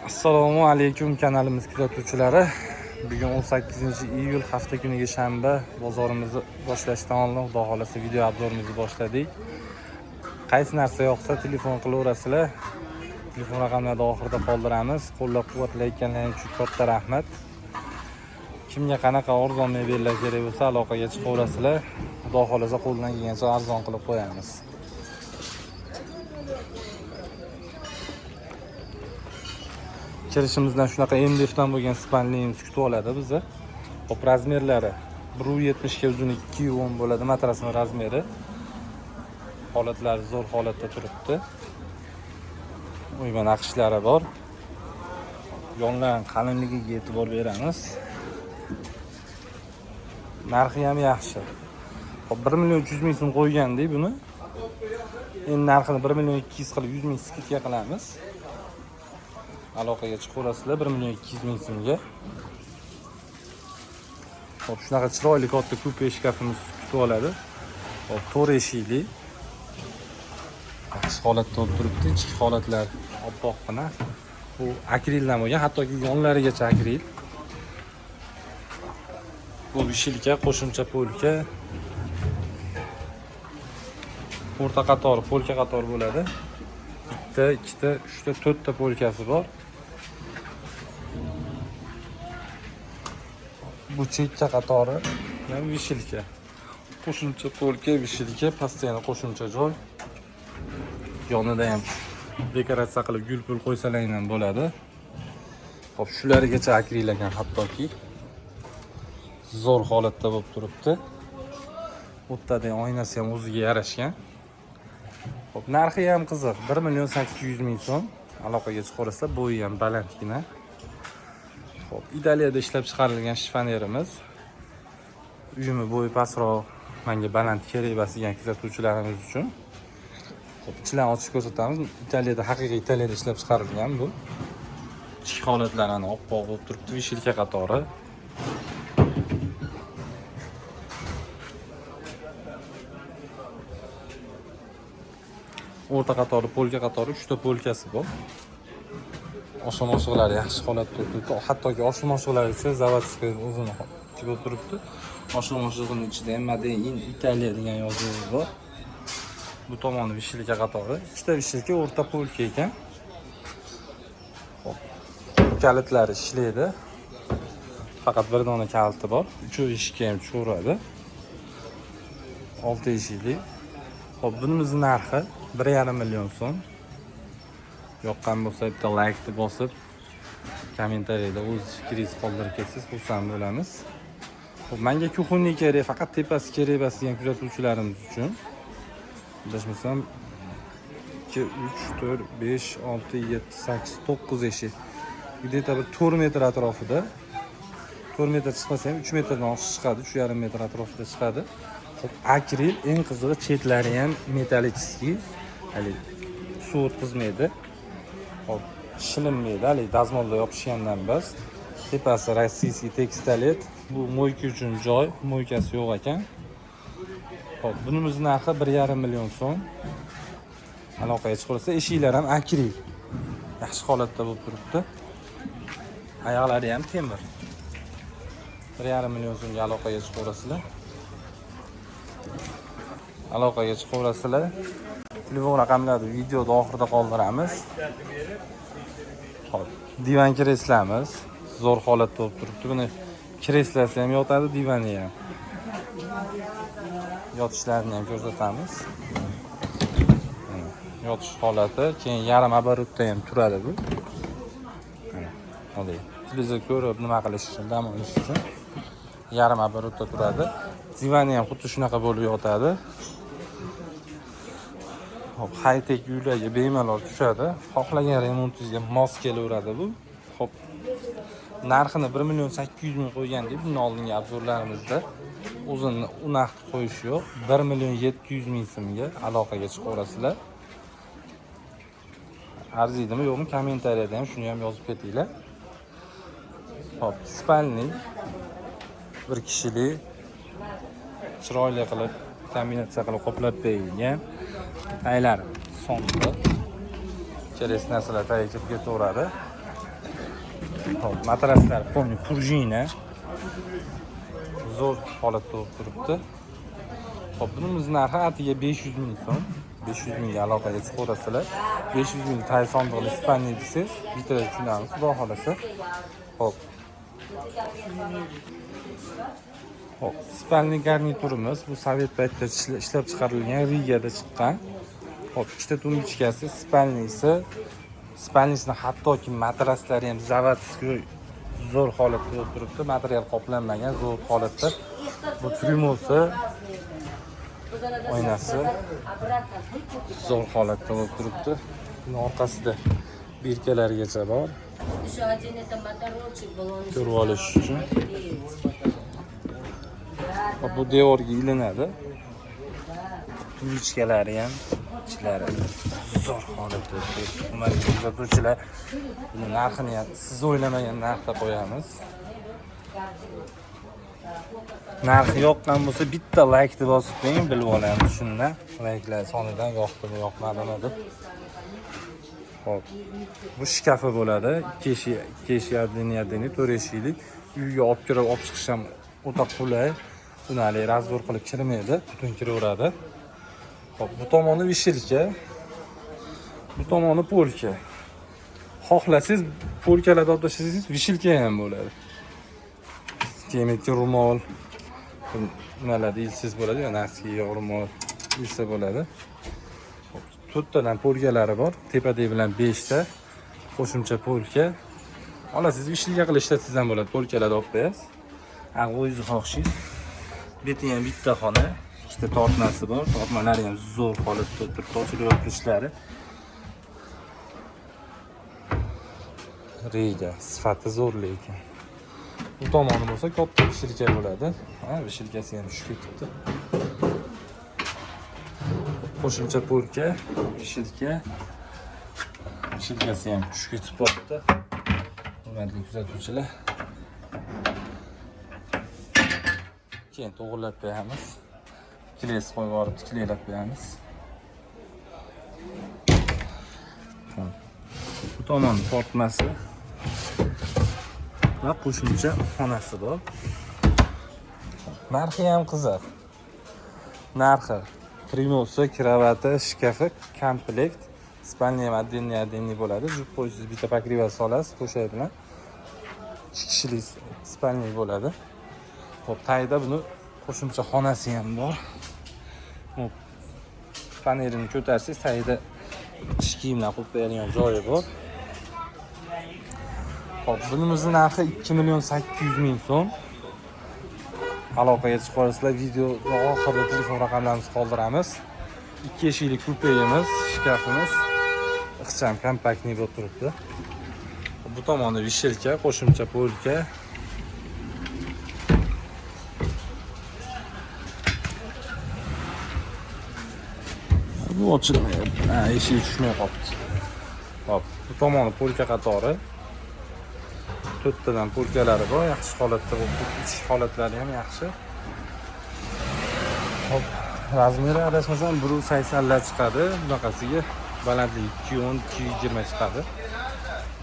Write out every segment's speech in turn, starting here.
Assalomu alaykum kanalimiz kuzatuvchilari. Bugun 18-iyul hafta kuniga shanba bozorimizni boshlashdan oldin Xudo xolasa video обзор imizni boshladik. Qaysi narsa yoqsa telefon qilaverasizlar. Telefon raqamlarini oxirida qoldiramiz. Qo'llab-quvvatlayotganlaring uchun katta rahmat. Kimga qanaqa arzon mebellar kerak bo'lsa aloqaga chiqaverasizlar. Xudo xolasa qo'ldan kelgancha arzon qilib qo'yamiz. Kirishimizdan shunaqa MDFdan bo'lgan spanlimiz kutib oladi bizni. Hop, razmerlari 1.70 ga uzun 2.10 bo'ladi matrasning razmeri. Holatlari zo'r holatda turibdi. O'yma naqshlari bor. Yonlar qalinligiga e'tibor beramiz. Narxi ham yaxshi. Hop, 1 million 300 ming so'm qo'ygandik buni. Endi narxini 1 million 200 qilib 100 ming скидка qilamiz. Aloqaga chiqaverasizlar 1 million 200 ming so'mga. Hop, shunaqa chiroyli katta kupe shkafimiz kutib oladi. Hop, to'rt eshikli. Yaxshi holatda bo'lib turibdi. Ichki holatlar oppoqqina. Bu akrildan bo'lgan, hattoki yonlarigacha akril. Bu вешалка, qo'shimcha polka. O'rta qatori polka qator bo'ladi. Bitta, ikkita, uchta, to'rtta polkasi bor. Bu chekka qatori ham вешалка. Qo'shimcha polka, вешалка, pastda yana qo'shimcha joy. Yonida ham dekoratsiya qilib gul pul qo'ysalar ham bo'ladi. Hop, shularigacha akril ekan hattoki. Zo'r holatda bo'lib turibdi. Bu yerda oynasi ham o'ziga yarashgan. Hop, narxi ham qiziq. 1 million 800 ming so'm. Aloqaga chiqaverasizlar, bo'yi ham balandgina. Hop, Italiyada ishlab chiqarilgan shifonerimiz. Uyimi bo'yi pastroq, menga baland kerak emas degan kuzatuvchilarimiz uchun. Hop, ichidan ochib ko'rsatamiz. Italiyada, haqiqiy Italiyada ishlab chiqarilgan bu. Ichki holatlari oppoq bo'lib turibdi, вешалка qatori. O'rta qatori, polka qatori, 3 ta polkasi bor. Oshim-oshiqlari yaxshi holatda turibdi. Hattoki oshim-oshiqlari uchun заводской o'zini bo'lib turibdi. Oshim-oshig'ini ichida ham Made in Italia degan yozuvi bor. Bu tomoni вешалка qatori. Ikkita вешалка, o'rta polka ekan. Hop. Kalitlari ishlaydi. Faqat bir dona kaliti bor. Uch eshikka ham tushaveradi. 6 eshikli. Hop, bunimiz narxi 1,5 million so'm. Yoqqan bo'lsa bitta laykni bosib, kommentariyada o'z fikringizni qoldirib ketsangiz xursand bo'lamiz. Hop, menga кухонный kerak, faqat tepasi kerak emas degan kuzatuvchilarimiz uchun. Adashmasam 2, 3, 4, 5, 6, 7, 8, 9 eshik. Где-то bir 4 metr atrofida. 4 metr chiqmasa ham 3 metrdan oshiq chiqadi, 3,5 metr atrofida chiqadi. Hop, akril, eng qizig'i chetlari ham металлический. Hali suv o'tkazmaydi. Hop, shilinmaydi, hali dazmolda yopishgandan bas. Tepasi российский tekstolit. Bu мойка uchun joy, мойка si yo'q ekan. Hop, bunimiz narxi 1,5 million so'm. Aloqaga chiqaversa, eshiklar ham akril. Yaxshi holatda bo'lib turibdi. Oyoqlari ham temir. 1,5 million so'mga aloqaga chiqaverasizlar. Aloqaga chiqaverasizlar. Telefon raqamlarini videoda oxirida qoldiramiz. Hop, divan kreslamiz zo'r holatda bo'lib turibdi. Buni kreslasi ham yotadi, divani ham. Yotishlarini ham ko'rsatamiz. Mana, yotish holati, keyin yarim оборот da ham turadi bu. Mana, haligi televizor ko'rib nima qilish uchun, dam olish uchun yarim оборот da turadi. Divani ham xuddi shunaqa bo'lib yotadi. Hop, high-tech uylarga bemalol tushadi. Xohlagan remontingizga mos kelaveradi bu. Hop, narxini 1 million 800 ming qo'ygandik bundan oldingi обзор larimizda. O'zini u narx qo'yish yo'q. 1 million 700 ming so'mga aloqaga chiqaverasizlar. Arziydimi yo'qmi kommentariyada ham shuni ham yozib ketinglar. Hop, спальный bir kishilik chiroyli qilib kombinatsiya qilib qoplab berilgan. Taylari sonda. Kerakli narsalar tagiga kirib ketaveradi. Hop, matraslar полный пружина. Zo'r holatda bo'lib turibdi. Hop, bunimiz narxi atiga 500 ming so'm. 500 mingga aloqaga chiqaverasizlar. 500 ming tay sondiqli спальник desangiz, bittada tushunamiz, xudo xolasa. Hop. Hop, спальный garniturimiz bu sovet paytida ishlab chiqarilgan, Rigada chiqqan. Hop, ikkita tumbichkasi, спальный si, спальный sini hattoki matraslari ham заводской zo'r holatda bo'lib turibdi. Material qoplanmagan, zo'r holatda. Bu tryumosi, oynasi zo'r holatda bo'lib turibdi. Buni orqasida birkalargacha bor. Еще один это моторолчик был, он еще Ko'rib olish uchun. Да, Hop, bu devorga ilinadi. Tumbichkalari ham ichlari zo'r holatda turibdi. Hurmatli kuzatuvchilar, buni narxini ham siz o'ylamagan narxda qo'yamiz. Narxi yoqqan bo'lsa bitta laykni bosib qo'ying, bilib olamiz shundan. Layklar sonidan yoqdimi, yoqmadimi deb. Hop. Bu shkafi bo'ladi. Ikki eshik, ikki eshik отдельный, отдельный, to'rt eshikli. Uyga olib kirib olib chiqish ham o'ta qulay. Buni haligi разбор qilib kirmaydi, butun kiraveradi. Hop, bu tomoni вешалка. Bu tomoni polka. Xohlasangiz polkalarda olib tashlasangiz вешалка ham bo'ladi. Keyin ro'mol, nimalarda ilsangiz bo'ladi, yo носки yo ro'mol ilsa bo'ladi. Hop, to'rttadan polkalari bor, tepadagi bilan 5 ta qo'shimcha polka. Olasiz, вешалка qilib ishlatsangiz ham bo'ladi, polkalarni olib qo'yasiz. Ha, o'zingiz xohishingiz. Bu yerda ham bitta xona, ikkita tortmasi bor. Tortmalari ham zo'r holatda turibdi, ochilib yopilishlari. Riga, sifati zo'r lekin. Bu tomoni bo'lsa katta вешалка bo'ladi. Ha, вешалка si ham tushib ketibdi. Qo'shimcha polka, вешалка. Вешалка si ham tushib ketib qolibdi. Hurmatli kuzatuvchilar. Keyin to'g'rilab qo'yamiz. Kleysi qo'yib yuborib, kleylab qo'yamiz. Bu tomon tortmasi va qo'shimcha xonasi bor. Narxi ham qiziq. Narxi trimosi, kravati, shkafi komplekt. Спальня ham отдельный отдельный bo'ladi. Jup qo'ysiz bitta покрывало solasiz to'shak bilan. 2 kishilik спальня bo'ladi. Xo'p, tagida buni qo'shimcha xonasi ham bor. Hop, panelini ko'tarsangiz tagida ish kiyimlar qo'yib qo'yadigan joyi bor. Xo'p, bunimizni narxi 2 million 800 ming so'm. Aloqaga chiqib olasizlar. Video oxirida telefon raqamlarimizni qoldiramiz. 2 eshikli kupeyimiz, shkafimiz ixcham, kompaktniy bo'lib turibdi. Bu tomoni вешалка, qo'shimcha polka. Bu ochilmayapti. Ha, eshigi tushmay qolibdi. Hop, bu tomoni polka qatori. To'rttadan polkalari bor, yaxshi holatda bo'lib turibdi. Ichki holatlari ham yaxshi. Hop, razmeri adashmasam 1.80 lar chiqadi. Bunaqasiga balandligi 2.10, 2.20 chiqadi.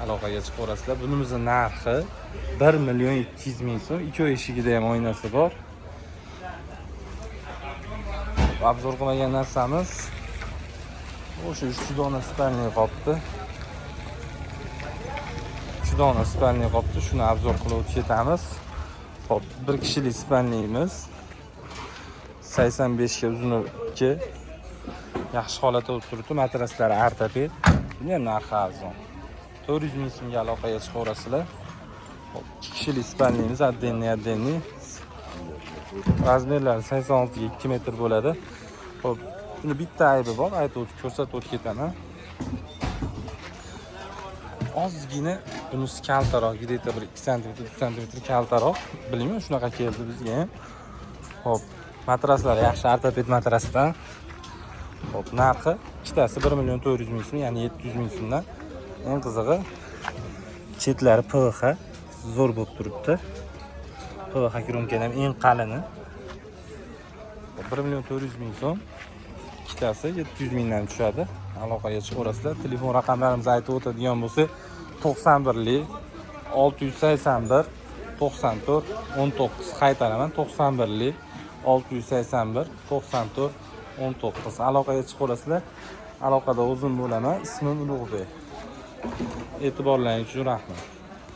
Aloqaga chiqaverasizlar. Bunimizni narxi 1 million 200 ming so'm. Ikki eshigida ham oynasi bor. Обзор qilmagan narsamiz o'sha 3 dona спальник qolibdi. 3 dona спальник qolibdi. Shuni обзор qilib o'tib ketamiz. Hop, bir kishilik спальник imiz 85 ga uzuni 2. Yaxshi holatda bo'lib turibdi. Matraslari ortoped. Buni ham narxi arzon. 400 ming so'mga aloqaga chiqaverasizlar. Hop, 2 kishilik спальник imiz отдельный отдельный. Razmerlari 86 ga 2 metr bo'ladi. Hop, buni bitta aybi bor, aytib o'tib, ko'rsatib o'tib ketaman. Ozgina bunisi kaltaroq, где-то bir 2 santimetr, 3 santimetr kaltaroq. Bilmayman, shunaqa keldi bizga ham. Hop, matraslar yaxshi, ortoped matrasdan. Hop, narxi ikkitasi 1 million 400 ming so'm, ya'ni 700 ming so'mdan. Eng qizig'i chetlari PVX zo'r bo'lib turibdi. PVX kronkani ham eng qalini. 1 million 400 ming so'm. Ikkitasi 700 mingdan tushadi. Aloqaga chiqaverasizlar. Telefon raqamlarimizni aytib o'tadigan bo'lsak, 91lik 681 94 19. Qaytaraman, 91lik 681 94 19. Aloqaga chiqaverasizlar. Aloqada o'zim bo'laman. Ismim Ulug'bek. E'tiborlaringiz uchun rahmat.